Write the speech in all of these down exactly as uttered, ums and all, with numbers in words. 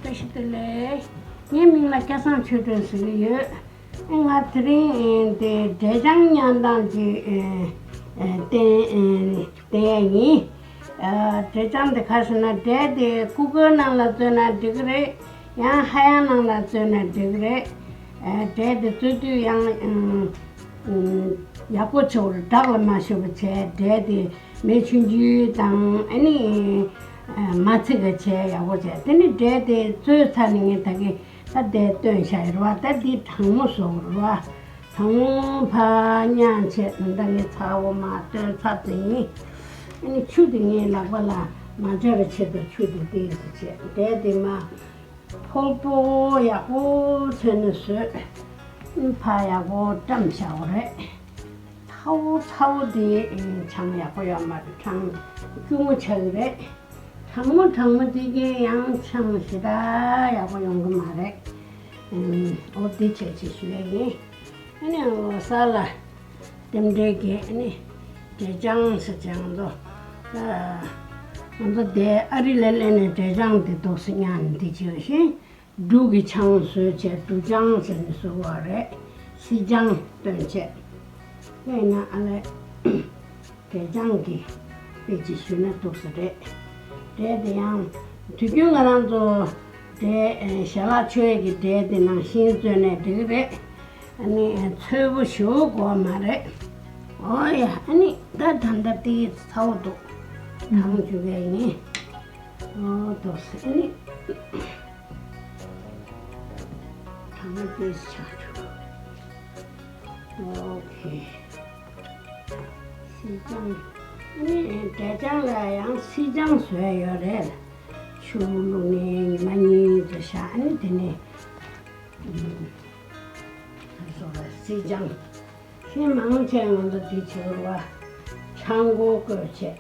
བཀྲ་ཤིས་བདེ་ལེགས། ངའི་མིང་ལ་སྐལ་བཟང་ཆོས་སྒྲོན་ཟེར་གྱི་ཡོད། ང་དེ་རིང་དེ་འབྲས་ལྗང་བརྙན་ཐུང་གི་སྟེང་བསྟན་ཡིན། འབྲས་ལྗང་དེ་ག་རེ་ཟེར་ན། འབྲས་དེ་ཀུ་ཀུའི་ནང་ལ་བཙོས་ན་འགྲིག་གི་རེད། ཡང་ཧ་ཡང་ནང་ལ་བཙོས་ན་འགྲིག་གི་རེད། འབྲས་དེ་བཙོས་དུས་ཡང་ཡག་པོ་བྱེད་དགོས་རེད། དྲག་ལ་མ་ཞུ་བ་བྱས། འབྲས་དེ་མེ་ཆུང་ཆུང་དང་ཨ་ནི་མ་ཚིག་ག་བྱས་ཡག་པོ་བྱས། དེ་ནི་འབྲས་དེ་བཙོས་ཚར་ནས་ངས་ད་གིན་ད་དེ་བཏོན་བཞག་ཡོད་རེད་བ། ད་འདི་གྲང་མོ་བཟོ་དགོས་རེད་བ། གྲང་མོ་ཕར་མཉམ་བྱས། ད་ངས་ཚ་བོ་མར་བཏོན་ཚར་ཚར་ཡིན། ཨ་ནི་ཆུ་དེ་ངའི་ལག་པ་ལ་མ་འབྱར་བའི་ཆེད་དུ་ཆུ་དེ་ཏོག་ཙམ་བྱས། འབྲས་དེ་མར་ཕོར་པ་ཡག་པོ་བཙོས་ནས་བཟོས། ཕར་ཡག་པོ་བཀྲམ་བཞག་པ་རེད། ཚ་བོ་ཚ་བོ་དེ་ཆང་ཡག་པོ་ཡོད་མ་རེད། ཆང་སྐྱུར་མོ་ཆགས་ཀྱི་རེད། གྲང་མོ་གྲང་མོ་དེ་གས་ཡང་ཆང་ཞེ་དྲག་ཡག་པོ་ཡོང་གི་མ་རེད། ཨོ་དེ་བྱས་བྱས་ཞུ་ཡ་ཡིན། ཨ་ནི་ལོ་གསར་ལ་རྟེན་འབྲེལ་གྱི་ཨ་ནི་འབྲས་ལྗང་ཟེར་བྱས་ང་ཚོ། ང་ཚོ་དེ་ཨ་རི་ལ་སླེབས་ནས་འབྲས་ལྗང་དེ་ཏོག་ཙམ་མཉམ་ནས་དེ་བྱས་ཤིང་། འབྲུ་གི་ཆང་བཟོས་བྱས་འབྲུ་ལྗང་ཟེར་ནས་བཟོས་པ་རེད། སིལ་ལྗང་བཏོན་བྱས། དཔེར་ན་ཨ་ལས། འབྲས་ལྗང་གི་དཔེ་ཅིག་ཞུས་ན་འདུག་ས་རེད། འབྲས་དེ་ཡང་དུས་རྒྱུན་ང་རང་ཚོ་འབྲས་ཞལ་ལག་མཆོད་ཡས་ཀྱི་འབྲས་དེ་ནང་བཞིན་བཙོས་ནས་འགྲིག་གི་རེད། ཨ་ནི་ཚོས་པོ་ཞེ་པོ་དགོས་མ་རེད། ཨོ་ཡ། ཨ་ནི་ད་ད་ལྟ་དེ་ཚ་བོ་འདུག་ཐང་བཅུག་གས་ཡིན། ཨོ་འདུག་ས། ཨ་ནི་ཐང་དེ་ཆག་བཅུག་ཨོ་ཁེ། སིལ་ལྗང་། ཨ་ནི་འབྲས་ལྗང་ལ་ཡང་སིལ་ལྗང་བཟོས་ཡོད་རེད། ཆུ་བླུགས་ནས་ཉི་མ་གཉིས་ཙམ་བཞག་ཨ་ནི་དེ་ནས་ཨུམ། ཁ་སོགས་ལ་སིལ་ལྗང་། ཤིང་མང་ཆེ་ང་ཚོ་དེ་བྱེད་རུ་བ། ཆང་སྒོར་བསྐོལ་བྱས།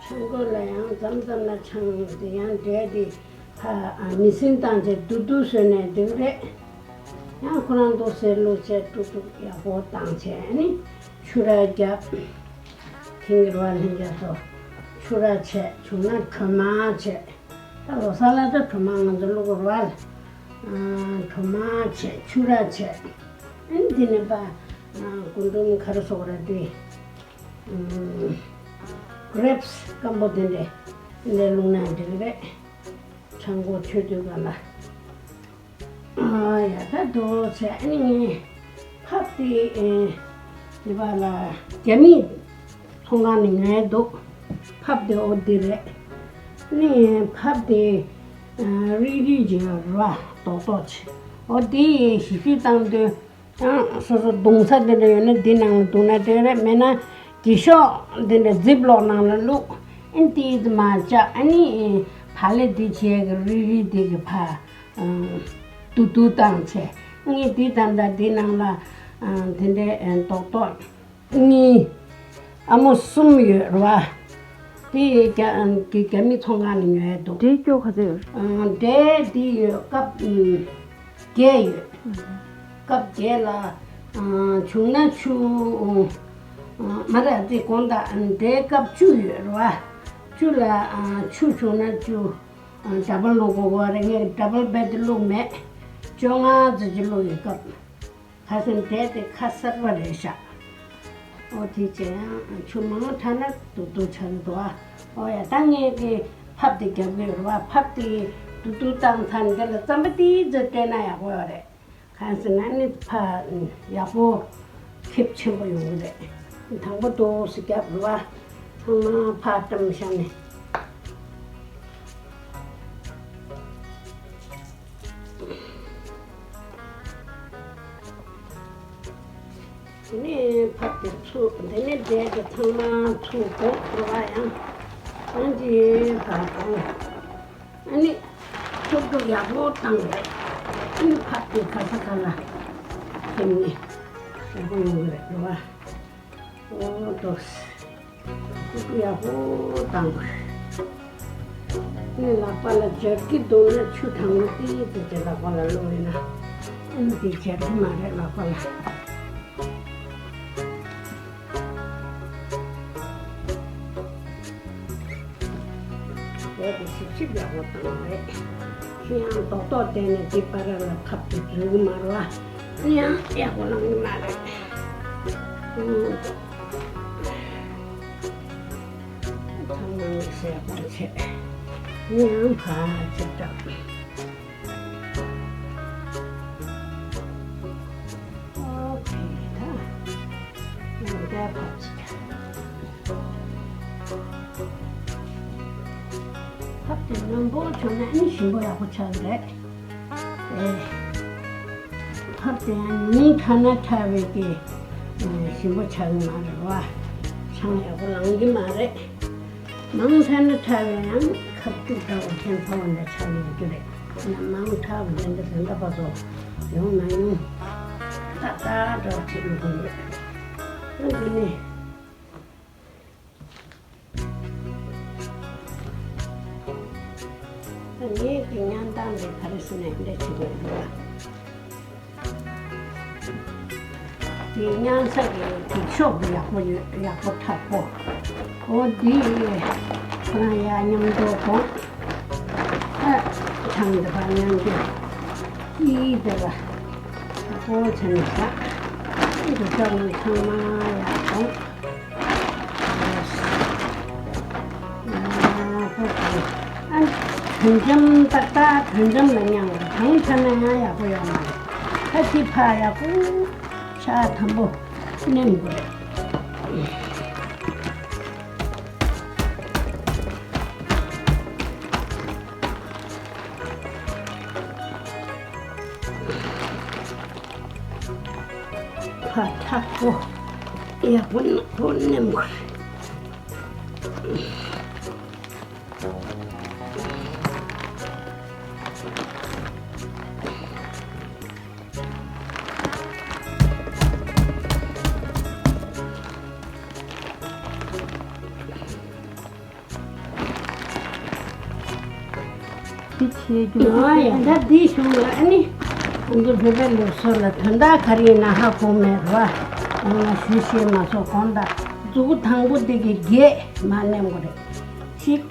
ཆང་སྒོར་ལ་ཡང་མཚམས་མཚམས་ལ་ཆང་དེ་ཡང་འབྲས་དེ་ཕ་མི་སྲིན་བཏང་བྱས་དུ་དུ་བཟོས་ནས་འགྲིག་རེད། ཡང་ཁོ་རང་འདུག་སེ་བླུགས་བྱས་དཀྲུག་དཀྲུག་ཡག་པོ་བཏང་བྱས་ནི་ཆུ་ར་བརྒྱབ། ཐེངས་རེ་བ་ལྷན་རྒྱས་ཚོ་ཆུ་ར་བྱས། བྱུང་ན་གྲོ་མ་བྱས། ད་ལོ་གསར་ལ་ད་གྲོ་མ་ང་ཚོ་བླུགས་རེད་བ། གྲོ་མ་བྱས། ཆུ་ར་བྱས། ཨ་ནི་དེ་ནས་པ་རྒུན་འབྲུམ་ག་རེ་ཟེར་དགོས་རེད་དེ། གྲེབ་སི་སྐམ་པོ་དེ་འདྲས་དེ་འདྲས་བླུགས་ན་འགྲིག་གི་རེད། ཆང་སྒོར་མཆོད་དུས་སྒང་ལ། ཨ་ཡ། ད་དུ་ཚེ་ཨ་ནི་ངས་ཕབ་དེ་ཨེ་དེ་བ་ལ་རྒྱ་མིའི་ཚོང་ཁང་ནས་ཉོས་འདུག་ཕབ་དེ་ཨོ་དེ་རེད། ཨ་ནི་ཕབ་དེ་ཨ་རིལ་རིལ་ཅིག་ཡོད་རེད་བ། རྡོག་རྡོག་ཅིག་ཨོ་དེ་ཞིབ་ཞིབ་བཏང་དུས། ཡང་སོ་སོ་བརྡུང་ས་དེ་འདྲ་ཡོད་ན་འདི་ནང་ལ་བརྡུངས་ན་འགྲིག་རེད། མེད་ན་གྱི་ཤོག་འདི་འདྲ་ཛིབ་ལོག་ནང་ལ་བླུགས། ཨ་ནི་ཏིས་མ་བཅག་ཨ་ནི་བག་ལེབ་འདི་བྱས་ཀྱི་རིལ་རིལ་འདི་གི་ཕར་དུ་དུ་བཏང་བྱས། ངས་འདི་ད་ལྟ་འདི་ནང་ལ་དེ་འདྲའི་རྡོག་རྡོག་གཉིས། ཨ་མོ་གསུམ་ཡོད་རེད་བ། དེ་རྒྱ་རྒྱ་མི་ཚོང་ཁང་ནས་ཉོས་འདུག་འབྲས་སྐྱོ་ག་ཚོད་ཡོད། འབྲས་འདི་ཡོད་སྐབས་བརྒྱད་ཡོད། སྐབས་བརྒྱད་ལ་བྱུང་ན་ཆུ་མ་རེད་དེ་དགོང་དག་འབྲས་སྐབས་བཅུ་ཡོད་རེད་བ། བཅུ་ལ་ཆུ་བྱུང་ན་བཅུ། ཌ་བལ་བླུགས་དགོས་རེད། ངས་ཌ་བལ་རྦད་དེ་བླུགས་མེད། བཅོ་ལྔ་ཙམ་ཅིག་བླུགས་ཡོད་སྐབས། ཁ་སང་འབྲས་དེ་ཁ་གསར་པ་རེད་ཤག་ཨོ་དེ་བྱས་ཡང་ཆུ་མང་དྲགས་ན་དུག་དུག་ཆགས་ཀྱི་འདུག་ཨ། ཨོ་ཡ། ད་ངས་ཀྱི་ཕབ་དེ་རྒྱབ་ཀྱི་ཡོད་རེད་བ། ཕབ་དེ་དུག་དུག་བཏང་ཚར་ནས་དེ་ལ་རྩམ་པ་ཏིས་ཙམ་སྤྲད་ན་ཡག་པོ་ཡོད་རེད། གང་ཟེར་ན་ནི་ཕ་ཡག་པོ་ཁེབས་ཆེན་པོ་ཡོང་གི་རེད། དང་པོ་དུག་སེ་རྒྱབ་རེད་བ། ཚང་མ་ཕར་བཀྲམ་བཞག་ནས། དེ་ནས་ཕབ་དེ་ཚུགས། དེ་ནས་འབྲས་དེ་ཚང་མ་ཚུགས་དགོས་རེད་བ། ཡང་ཡང་ཅིག་ཕར་གཏོང་། ཨ་ནི་ཚུགས་དུ་ཡག་པོ་བཏང་རེད། ཨ་ནི་ཕབ་དེ་ག་ས་ག་ལ་ཁེབས་ནས་ཡག་པོ་ཡོང་གི་རེད་རེད་བ། ཨོ་ཏོ། ཡག་པོ་བཏང་། ངས་ལག་པ་ལ་འབྱར་གྱི་འདུག་ན་ཆུ་གྲང་མོ་ཏིས་ཙམ་ཅིག་ལག་པ་ལ་བླུགས་ཡིན་ན། ཨ་ནི་དེ་འབྱར་གྱི་མ་རེད་ལག་པ་ལ། དེ་དེ་ ཞིབ་ཞིབ་ཡག་པོ་བཏང་བ་རེད། ཁྱེད་ཡང་རྡོག་རྡོག་བསྟན་ནས་འདི་པར་ལ་ཐབ་ཏུ་འཛུལ་གི་མ་རེད་བ། ཡང་ཡག་པོ་གནང་གི་མ་རེད། ཨང་། ཚང་མ་དམིགས་བསལ་དགོངས་བྱས། ཡང་ཕར་ཅིག་བཏང་། ཨོ་ཁེ། ད་ཡང་བསྐྱར་ཕར་ཅིག། ཕབ་དེ་རྣོན་པོ་བྱུང་ན་ཨ་ནི་ཞིམ་པོ་ཡག་པོ་ཆགས་ཀྱི་རེད། ཨེ། ཕབ་དེ་ཡང་ཉིན་ཕྲ་ན་ཕྲ་བའི་གི་ཞིམ་པོ་ཆགས་ཀྱི་མ་རེད་བ། ཆང་ཡག་པོ་ལངས་ཀྱི་མ་རེད། མང་ཕྲ་ན་ཕྲ་བའི་ཡང་ཁབ་ཅིག་འདྲ་བོ་ཁྱེད་ཕོ་བ་འདྲ་ཆགས་ཀྱི་ཡོད་ཀྱི་རེད། ཡིན་ན་མང་ཕྲ་བ་འདྲ་འདྲ་དེ་འདྲ་བ་ཚོ་ཡོང་མ་ཡོང་ཏག་ཏག་འདྲ་བོ་བྱེད་ཀྱི་ཡོད་ཀྱི་རེད། ཨ་འདི་ནི། ངའི་གི་བརྙན་ཐུང་འདི་ག་རེ་ཟེར་ན་འདི་འདྲ་བྱེད་དགོས་འདུག་ཨ། དེ་བརྙན་ས་གི་འགྱིག་ཤོག་གི་ཡག་པོ་ཡོད། ཡག་པོ་དྲག་པོ། འོ་འདི་ཁོ་རང་ཡ་མཉམ་དུ་གོང་ཨ་ཐང་འདི་པར་མཉམ་དུ་ཀྱིས་འདི་ལ་ཡག་པོ་བྱས་ནས་བཞག་འདི་ཚོ་ཚང་མ་ཡག་པོ། ཨ། དོན་འཇམ་ཏག་ཏག་དོན་འཇམ་ལ་མཉམ་དུ་གང་ཚ་ན་ཡང་ཡག་པོ་ཡོང་མ་རེད། ད་ཅི་ཕ་ཡག་པོ་ཤ་དམ་པོ་མནན་དགོས་རེད། ཕ་ཐག་པོ་ཡག་པོ་ནག་པོ་མནན་དགོས་རེད། འདི་བྱེད་རྒྱུ། ཨ་ཡ། ད་འདི་བྱུང་ལ་ཨ་ནི། ང་ཚོ་བོད་པའི་ལུགས་སྲོལ་ལ་དོན་དག་ག་རེ་ཡིན་ན་ཧ་གོ་མེད་ར། ང་ཞུ་ཤེས་མ་སོང་གོང་དག་མཛུ་གུ་དང་པོ་འདི་གི་བརྒྱད་མར་མནན་དགོས་རེད། གཅིག་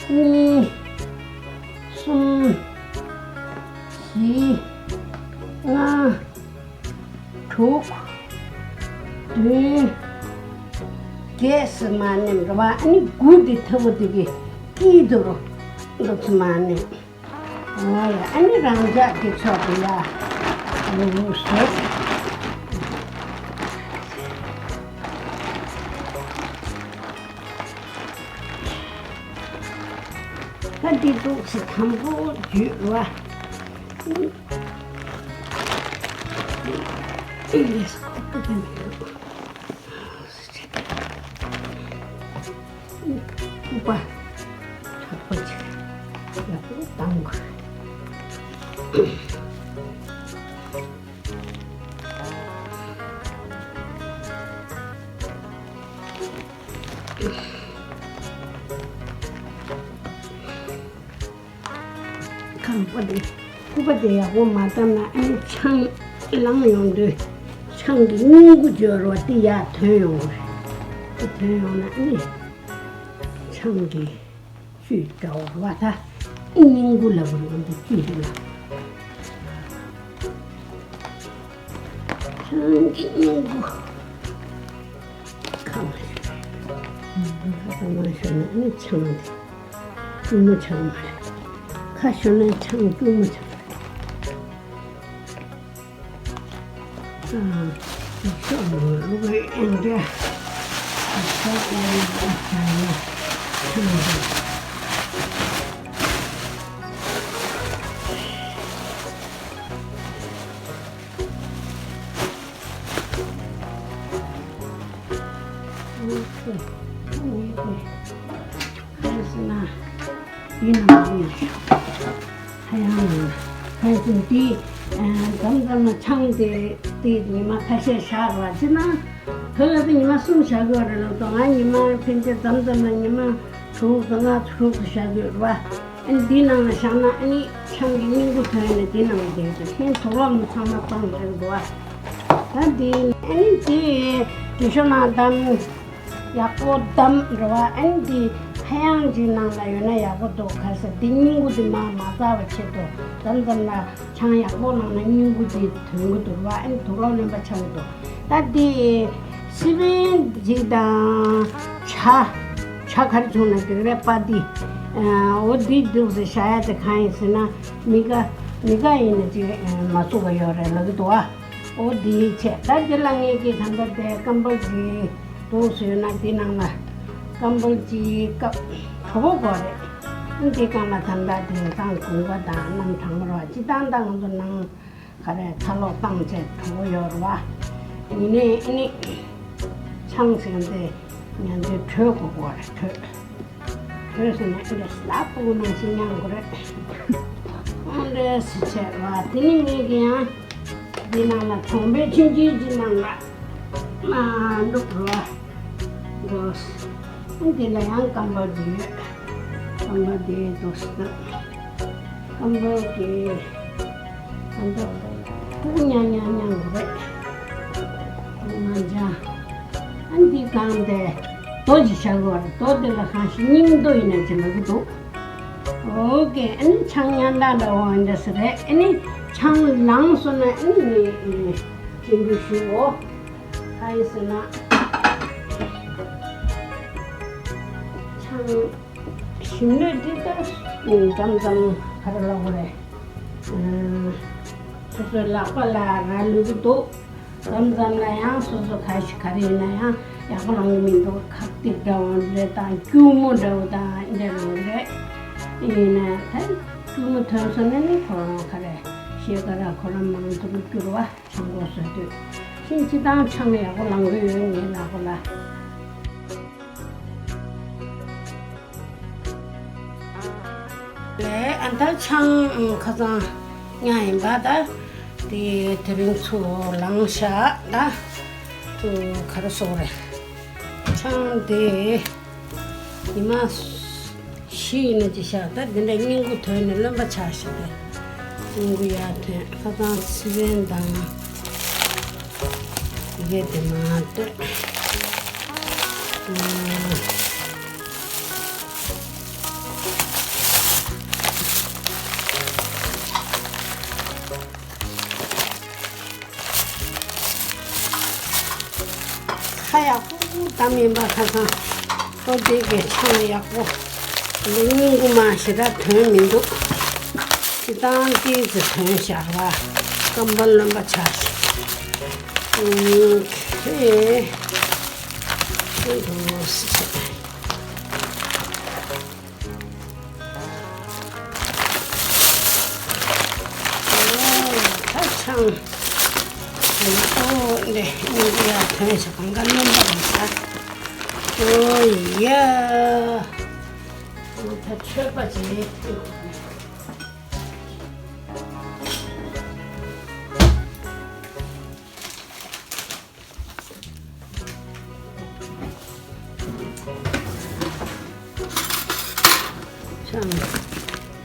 གཉིས། གསུམ། བཞི། ལྔ། དྲུག་བདུན། བརྒྱད་ཟེར་མར་མནན་རེད་བ། ཨ་ནི་དགུ་འདི་ཐབ་པོ་འདི་གི་དཀྱིལ་དུ་རུ་འདུག་ཚུར་མར་མནན། ཨོ་ཡ། ཨ་ནི་རང་འཇགས་ཀྱི་ཕྱོགས་དེ་ཡ་རུ་རུ་བཟོས། ད་འདི་འདུག་སེ་དང་པོ་འཇུས་བ། ཨི་ལེས་ཁོག་ཏུ་ཀྱང་ཡོད། སྐུད་པ་དྲག་པོ་ཅིག་ཡག་པོ་བཏང་དགོས། ཁང་པ་དེ། སྐུད་པ་དེ་ཡག་པོ་མ་བཏང་ན་ཨ་ནི་ཆང་ལངས་ཡོང་དུས་ཆང་གི་སྙིང་ཁུ་འབྱོར་བ་དེ་ཡར་ཐོན་ཡོང་གི་རེད། དེ་ཐོན་ཡོང་ན་ཨ་ནི་ཆང་གི་བཅུད་འདྲ་བོ་རེད་བ། ད་སྙིང་ཁུ་ལབ་དགོས་རེད། འོན་ཏེ་བཅུད་དེ་ལ་ཆང་གི་སྙིང་ཁུ། ཁ་མ་ཤོར། ཁ་མ་ཤོར་ན་ཨ་ནི་ཆང་དེ་སྐྱུར་མོ་ཆགས་མ་རེད། ཁ་ཤོར་ན་ཆང་སྐྱུར་མོ་ཆགས་རེད། ཨ། ཤོག་ལུག་གི་ཨེ་འདྲ། ཤོག་ལུག་གི་ཨེ་འདྲ། ཆང་དེ། ཡིན་ནམ་མ་ཡིན་ཤག་ཧ་ཡང་ཡིན། ཧ་ཡང་དེ་མཚམས་མཚམས་ལ་ཆང་དེ་དེ་ཉི་མ་ཁ་ཤས་བཞག་ར་ཅི་ན། བོད་ལ་དེ་ཉི་མ་གསུམ་བཞག་དགོས་རེད་ལབ་དང་། ང་ཉི་མ་ཕན་ཆད་མཚམས་མཚམས་ལ་ཉི་མ་དྲུག་ཙམ་ལྔ་དྲུག་ཙམ་བཞག་དགོས་རེད་བ། ཨ་ནི་འདི་ནང་ལ་བཞག་ན་ཨ་ནི་ཆང་གི་སྙིང་པོ་ཐོན་ནས་འདི་ནང་ལ་བསྡད་དུས་ཁྱེད་དུག་ལོག་ནི་ཚང་མ་སྤངས་རེད་འདུག་བ། ད་འདི་ཨ་ནི་འདི་དྲི་ཤོག་ནང་བསྡམས། ཡག་པོ་བསྡམས་རེད་བ། ཨ་ནི་འདི་ ཁ་གཡང་གཅིག་ནང་ལ་ཡོད་ན་ཡག་པོ་འདུག་ག་ཟེར། འདི་སྙིང་གུ་འདི་མ་མ་འཛག་པ་ཆེད་དུ་མཚམས་མཚམས་ལ་ཆང་ཡག་པོ་ནང་ན་སྙིང་གུ་འདི་དོན་གི་འདུག་བ། ཨེ་དུག་ལོག་རློན་པ་ཆགས་གི་འདུག་ད་འདི་སི་པན་གཅིག་དང་ཇ། ཇ་ག་རེ་བྱུང་ན་འགྲིག་རེད་པ། འདི་འོ་འདི་འདུག་ཟེར་བཞག་ཡ་དེ་གང་ཡིན་ཟེར་ན། མི་དགའ་མི་དགའ་ཡིན་ན་ཅིག་མ་བཙུགས་པ་ཡོད་རེད་ལབ་གི་འདུག་བ། འོ་འདིའི་ཆེད་ད་འདི་ལ་ངེད་ཀྱིས་ད་ལྟ་དེ་སྐམ་པོ་གཅིག་འདུག་ཟེར་ན། འདི་ནང་ལ་སྐམ་པོ་གཅིག་ཀབ་གྲོ་པོ་དགོས་རེད། འདི་སྒང་ལ་ད་ལྟ་དེང་སང་གོང་པ་དང་གནམ་གྲང་མོ་ར་སྤྱི་བཏང་ད་ང་ཚོ་ནང་ག་རེ་ཚ་ལོག་བཏང་བྱས་གྲོ་པོ་ཡོད་རེད་བ། ཡིན་ནའི་ཨ་ནི་ཆང་ཟེར་འདི་ང་ཚོས་དྲོད་དགོས་དགོས་རེད། དྲོད། དྲོད་ཟེར་ན་ཨེ་འདྲ་སླ་པོ་ནང་བཞིན་མྱང་དགོས་རེད། ཨ་འདྲ་ཟེར་བྱས་པ། དེ་ནི་ངེད་ཀྱི་ཡང་འདི་ནང་ལ་གྲོང་པའི་ཆུན་ཆུན་གྱི་ནང་ལ་མ་འདུག་རོ། འདུག་འདི་ལ་ཡང་སྐམ་པོ་འདི་ཡོད། སྐམ་པོ་འདི་འདུག་སེ། སྐམ་པོ་གི་སྐམ་པོ་ཕུག་ཉག་ཉག་མྱང་དགོས་རེད། ཕུག་མ་འཇང་། ཨ་འདི་གང་དེ་རྡོ་ཅིག་བཞག་དགོས་རེད། རྡོ་དེ་ལ་གང་ཞིག་སྙིང་རྡོ་ཡིན་ན་ཅི་ལབ་ཀྱི་འདུག་འོ་ཀེ། ཨ་ནི་ཆང་ཉན་འདྲ་འདྲ་བོ་འདྲ་ཟེར་རེད། ཨ་ནི་ཆང་ལངས་སོང་ན་ཨ་ནི་ངས་སྤྱན་འབུལ་ཞུའོ། གང་ཡིན་ཟེར་ན། ཆང་ཞིམ་ལོས་འདི་ལྟར་མཚམས་མཚམས་ག་རེ་ལབ་དགོས་རེད། སོ་སོའི་ལག་པ་ལ་རག་ལུས་ཀྱི་འདུག་མཚམས་མཚམས་ལ་ཡང་སོ་སོ་ག་ཞིག་ག་རེ་ཡིན་ན་ཡང་ཡག་པོ་ལངས་ཀྱི་མི་འདུག་ཁག་ཏིག་འདྲ་བོ་རེད་དང་སྐྱུར་མོ་འདྲ་བོ་དང་འདྲ་བོ་རེད། ཡིན་ན་ད་སྐྱུར་མོ་ཐོན་སོང་ན་ནི་ཁོ་རང་ག་རེ་ཤེས་ཀ་ར་ཁོ་རང་མང་དུ་སྐྱུར་བ་ཆང་གོ་བཟོ་དུས་ཕྱིན་ཅི་ཐང་ཆང་ཡག་པོ་ལངས་ཀྱི་ཡོད་ངའི་ལག་པ་ལ། ལས་ཨ་ད་ཆང་ཁ་སང་ཉག་ཡིན་པ་ད། དེ་དེ་རིང་ཚུར་ལངས་ཤག་ད། ཚུར་ག་རེ་ཟེར་དགོས་རེད། ཆང་དེ་ཉི་མ་བཞི་ཡིན་ན་ཅི་ཤག་ད་དེ་འདྲ་སྙིང་པོ་དོན་ནས་རློན་པ་ཆགས་ཤག་ད། སྙིང་པོ་ཡར་ཐོན། ཁ་སང་སི་པན་དང་། ཡི་གེ་དེ་མ་ལྟོས། ཁ་ཡག་པོ་བསྡམས་ཡིན་པ། ཁ་སང་ལྟོ་དེ་གའི་ཆང་ཡག་པོ། འདི་སྙིང་པོ་མ་ཞེ་དྲག་དོན་མི་འདུག་སྤྱིར་བཏང་ཏོག་ཙམ་དོན་ཤག་པ། སྐམ་པོ་རློན་པ་ཆགས་ཤག་ཨུམ། ཁེ། ཁེ་འགྲོ་སི་ཆེ། ཨོ། ད་ཆང་། ཨོ་འདི་སྙིང་པོ་ཡར་ཐོན་ཤག་གང་ག་རློན་པ་རེད་ཤག་ཨོ་ཡ། ཨོ་ད་མཆོད་པ་བྱེད། ཆང་།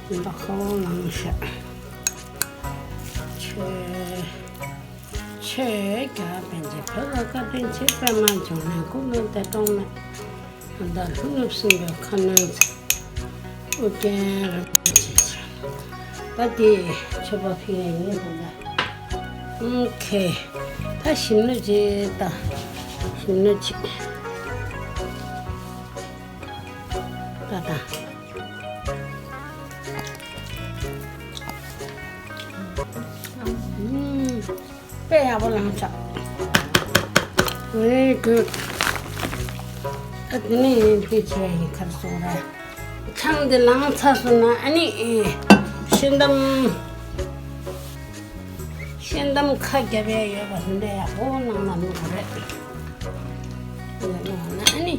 ཡིན་པ་ཁ་བོ་ལངས་ཤག་ཆོས། ཆོས་རྒྱལ་བ་པཎ་ཆེན་བོད་ལ་བཀའ་དྲིན་ཆེ། པདྨ་འབྱུང་གནས་སྐུ་གཉིས་ཀྱི་སྟོང་གནས། ད་ལྷོ་ནུབ་སྲིན་པོའི་ཁ་གནོན་མཛད། ཨོ་རྒྱན་རིན་པོ་ཆེ། ད་དེ་མཆོད་པ་ཕུལ་ཡས་ཡིན་ད་ལྟ། ཨོ་ཁེ། ད་ཞིམ་ནུ་ཅིག་ད། ཞིམ་ནུ་ཅིག་ད་ད། ཨུམ། དཔེ་ཡག་པོ་ལངས་ཤག Very good. ད་དེ་ནས་ཡིན་དེ་བྱས་ཡིན་ཁར་སོང་ར། ཆང་འདི་ལངས་ཚར་སོང་ན་ཨ་ནི་ཤིང་འདམ། ཤིང་འདམ་ཁ་རྒྱབ་ཡས་ཡོད་པ་དེ་འདྲ་ཡག་པོ་ནང་ལ་བླུགས་དགོས་རེད། དེ་འདྲ་བླུགས་ན་ཨ་ནི་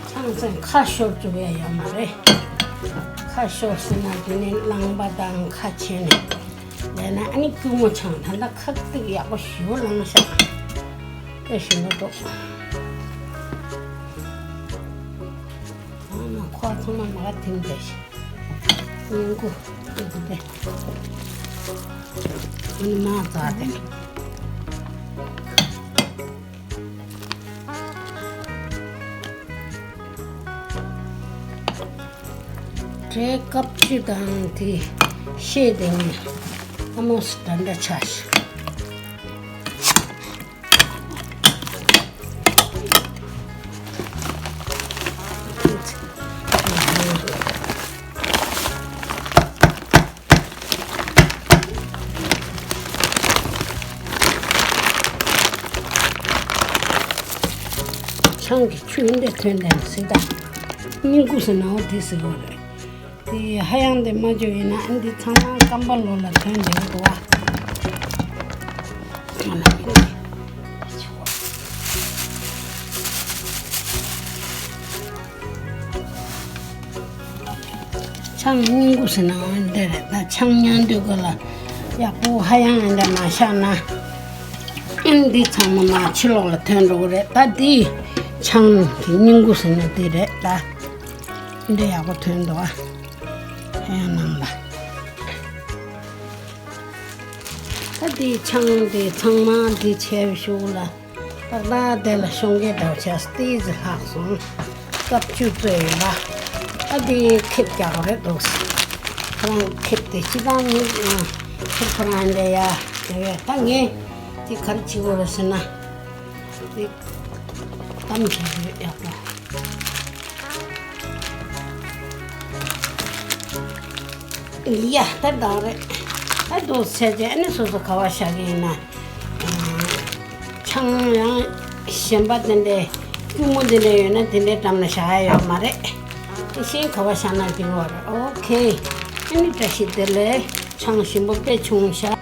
ཆང་སེམས་ཁ་ཤོར་བཅུག་ཡས་ཡོད་མ་རེད། ཁ་ཤོར་སོང་ན་དེ་ནས་རླངས་པ་དང་ཁ་ཕྱེ་ནས། ལས་ན་ཨ་ནི་སྐྱུར་མོ་ཆང་ད་ལྟ་ཁག་ཏིག་ཡག་པོ་ཞེ་པོ་ལངས་ཤག་དཔེ་ཞིམ་པོ་འདུག་ཨ་མ་ཁོག་ཚང་མ་མ་ག་དེ་འདྲ་ཞིག་སྙིང་ཁུ་ཨ་དེ་འདྲ། ཨ་ནི་མ་ཙ་དེ། ཨེ་ཀབ་ཅུ་དང་དེ་ཤེས་དེ་ནི་ཨ་མོ་སི་འདྲ་འདྲ་ཆགས་ཤག་ཆང་གི་ཆུ་འདི་ཐོན་ཏེ་ཟིག་ད། སྙིང་ཁུ་ཟེར་ན་འོ་དེ་ཟེར་བ་རེད། དེ་ཧ་ཡང་དེ་མ་བཅོས་ཡིན་ན་ཨ་འདི་ཚང་མ་སྐམ་པ་ལོ་ལ་ཐོན་བསྡད་འདུག་བ། ཆང་སྙིང་ཁུ་ཟེར་ན་འོ་འདི་རེད། ད་ཆང་ཉལ་དུས་ག་ལ་ཡག་པོ་ཧ་ཡང་འདི་མ་བཞག་ན་ཨ་འདི་ཚང་མ་མ་ཕྱི་ལོགས་ལ་ཐོན་འགྲོ་གི་རེད། ད་འདི་ཆང་གི་སྙིང་ཁུ་ཟེར་ན་འདི་རེད། ད་འདི་ཡག་པོ་ཐོན་འདུག་ཨ། ཧ་ཡང་ནང་ལ། ད་འདི་ཆང་འདི་ཚང་མ་འདི་བྱས་པའི་གཞུག་ལ་ཏག་ཏག་དེ་ལ་ཤོང་གི་འདྲ་བྱས་ཏིས་ལྷག་སོང་། སྐབས་བཅུ་ཙམ་ཡོད་ལ། ད་འདི་ཁེབས་རྒྱག་རེད་འདུག་ཁོ་རང་ཁེབས་དེ་སྤྱི་བཏང་མི་ཁེབས་ཁོ་རང་འདྲ་ཡ་དེ་བས་ད་ངས་འདི་ག་རེ་བྱེད་དགོས་རེད་ཟེར་ན། འདི་གཏམ་བྱེད་ཡོད་ཡག་པོ། ཡ་ད་དང་རེད། ད་འདུག་ཟེར་ཏེ་ཨ་ནི་སོ་སོ་ག་བ་བཞག་གི་ཡིན་ན། ཆང་ཡང་གཞན་པ་དེ་འདྲའི་སྐྱུར་མོ་དེ་འདྲ་ཡོད་ན་དེ་འདྲའི་འགྲམ་ལ་བཞག་ཡ་ཡོད་མ་རེད། དེ་བཞིན་ག་བ་བཞག་ན་འགྲིག་བ་རེད། ཨོ་ཁེ། ཨ་ནི་བཀྲ་ཤིས་བདེ་ལེགས། ཆང་ཞིམ་པོ་དཔེ་བྱུང་ཤག